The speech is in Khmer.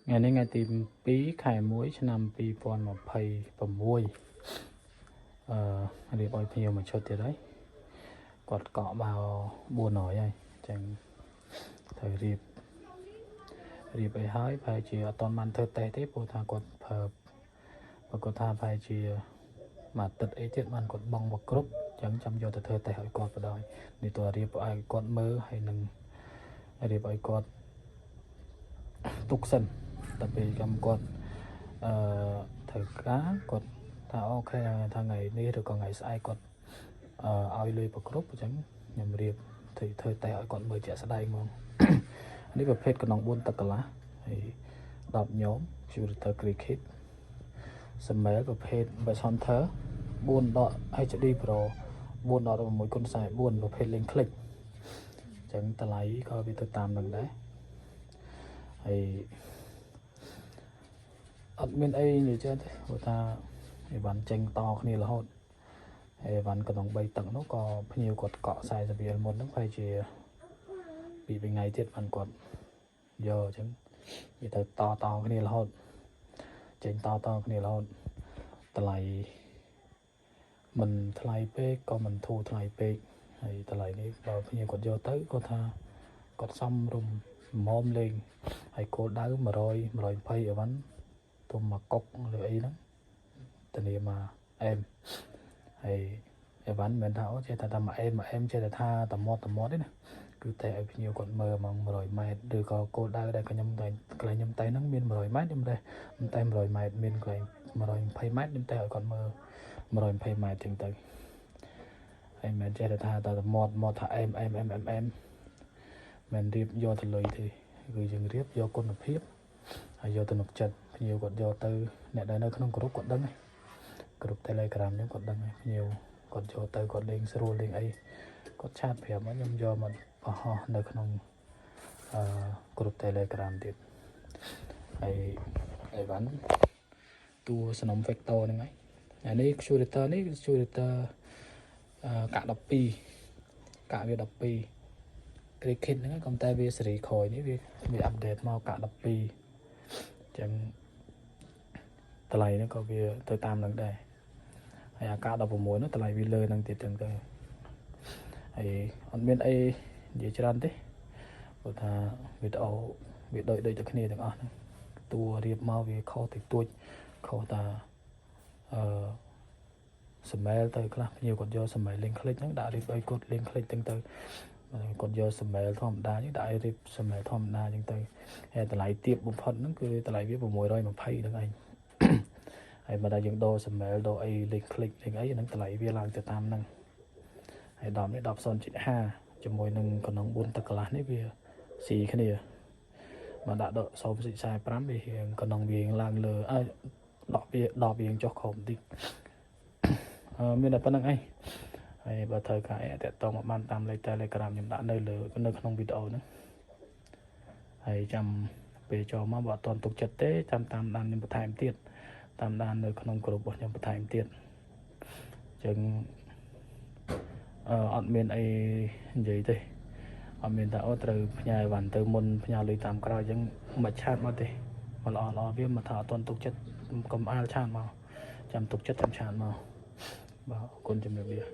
ថ្ងៃនេះថ្ងៃទី2ខែ1ឆ្នាំ2026អឺរៀបឲ្យភ្ញៀវមួយឈុតទៀតហើយគាត់កក់មក400ហើយអញ្ចឹងត្រូវរៀបរៀបអីហើយប្រហែលជាអត់ទាន់បានធ្វើតេស្តទេព្រោះថាគាត់ប្រើបើគាត់ថាប្រហែលជាមួយអាទិត្យអីទៀតបានគាត់បង់មកគ្រប់អញ្ចឹងចាំយកទៅធ្វើតេស្តឲ្យគាត់បណ្ដោយនេះតើរៀបឲ្យគាត់មើលហើយនឹងរៀបឲ្យគាត់ទុកសិនតែពេលចាំគាត់អឺត្រូវការគាត់ថា OK ថាថ្ងៃនេះឬក៏ថ្ងៃស្អែកគាត់អឺឲ្យលុយប្រគ្រប់អញ្ចឹងខ្ញុំរៀបធ្វើធ្វើតេស្តឲ្យគាត់មើលជាក់ស្ដែងហ្មង នេះប្រភេទកណ្ដុង4ទឹកកន្លះហើយ10ញោម Curator Cricket សម្មែលប្រភេទ Best Hunter 4ដក HD Pro 4ដក16គុណ44ប្រភេទលេងคลิกអញ្ចឹងតម្លៃក៏វាទៅតាមនឹងដែរហើយអត់មានអីនិយាយច្រើនទេព្រោះថាអីវ៉ាន់ចេញតគ្នារហូតហើយអីវ៉ាន់កណ្ដុង3ទឹកនោះក៏ភ្ញៀវគាត់កក់40រៀលមុនហ្នឹងប្រហែលជាពីរថ្ងៃទៀតបានគាត់យកអញ្ចឹងវាទៅតតគ្នារហូតចេញតតគ្នារហូតតម្លៃមិនថ្លៃពេកក៏មិនធូរថ្លៃពេកហើយតម្លៃនេះបើភ្ញៀវគាត់យកទៅគាត់ថាគាត់សមរម្យមុំលេងហើយគោលដៅ100 120អីវ៉ាន់ទុំមកកុកឬអីហ្នឹងធានាមកអែមហើយអីវ៉ាន់មិនមែនថាអូចេះតែតែមួយអែមមួយអែមចេះតែថាតមាត់តមាត់ទេណាគឺតែឲ្យភ្ញៀវគាត់មើលហ្មង100ម៉ែត្រឬក៏គោលដៅដែលខ្ញុំតែកន្លែងខ្ញុំតែហ្នឹងមាន100ម៉ែត្រខ្ញុំតែខ្ញុំតែ100ម៉ែត្រមានកន្លែង120ម៉ែត្រខ្ញុំតែឲ្យគាត់មើល120ម៉ែត្រចឹងទៅហើយមិនមែនចេះតែថាតែមាត់មាត់ថាអែមអែមអែមអែមអែមមិនរៀបយកទៅលុយទេគឺយើងរៀបយកគុណភាពហើយយកទំនុកចិត្តភ្ញៀវគាត់យកទៅអ្នកដែលនៅក្នុងក្រុមគាត់ដឹងហើយក្រុម Telegram ហ្នឹងគាត់ដឹងហើយភ្ញៀវគាត់យកទៅគាត់លេងស្រួលលេងអីគាត់ chat ប្រាប់មកខ្ញុំយកមកបង្ហោះនៅក្នុងអឺក្រុម Telegram ទៀតហើយអីវ៉ាន់តួសនំ Vector ហ្នឹងហើយអានេះ Curator នេះគឺ Curator អឺកាក់12កាក់វា12 Cricket ហ្នឹងក៏តែវាសេរីក្រោយនេះវាវា update មកកាក់12អញ្ចឹងតម្លៃហ្នឹងក៏វាទៅតាមនឹងដែរហើយអាកាក់16នោះតម្លៃវាលើនឹងទៀតចឹងទៅហើយអត់មានអីនិយាយច្រើនទេព្រោះថាវីដេអូវាដូចដូចតែគ្នាទាំងអស់ហ្នឹងតួរៀបមកវាខុសតិចតួចខុសតាអឺសម្មែលទៅខ្លះភ្ញៀវគាត់យកសម្មែលលេងคลิกហ្នឹងដាក់រៀបឲ្យគាត់លេងคลิกចឹងទៅគាត់យកសម្មែលធម្មតាហ្នឹងដាក់ឲ្យរៀបសម្មែលធម្មតាចឹងទៅហើយតម្លៃទាបបំផុតហ្នឹងគឺតម្លៃវា620ហ្នឹងឯង ហើយបើតែយើងដូរសម្មែលដូរអីលេងคลิกលេងអីហ្នឹងតម្លៃវាឡើងទៅតាមហ្នឹងហើយ10នេះ10.0.5ជាមួយនឹងកណ្ដុង4ទឹកកន្លះនេះវាស៊ីគ្នាបើដាក់ដក0.45វារៀងកណ្ដុងវាឡើងលើអើដកវាដកវាចុះក្រោមបន្តិចអឺមានតែប៉ុណ្្នឹងឯងហើយបើត្រូវការអីតាក់ទងមកបានតាមលេខ Telegram ខ្ញុំដាក់នៅលើនៅក្នុងវីដេអូហ្នឹងហើយចាំពេលចូលមកបើអត់ទាន់ទុកចិត្តទេចាំតាមដានខ្ញុំបន្ថែមទៀតតាមដាននៅក្នុងក្រុមរបស់ខ្ញុំបន្ថែមទៀតអញ្ចឹងអឺអត់មានអីនិយាយទេអត់មានថាអូត្រូវផ្ញើអីវ៉ាន់ទៅមុនផ្ញើលុយតាមក្រោយអញ្ចឹងមិន chat មកទេមកល្អល្អវាមកថាអត់ទាន់ទុកចិត្តកុំអាល chat មកចាំទុកចិត្តចាំ chat មកបាទអរគុណជំរាបលា។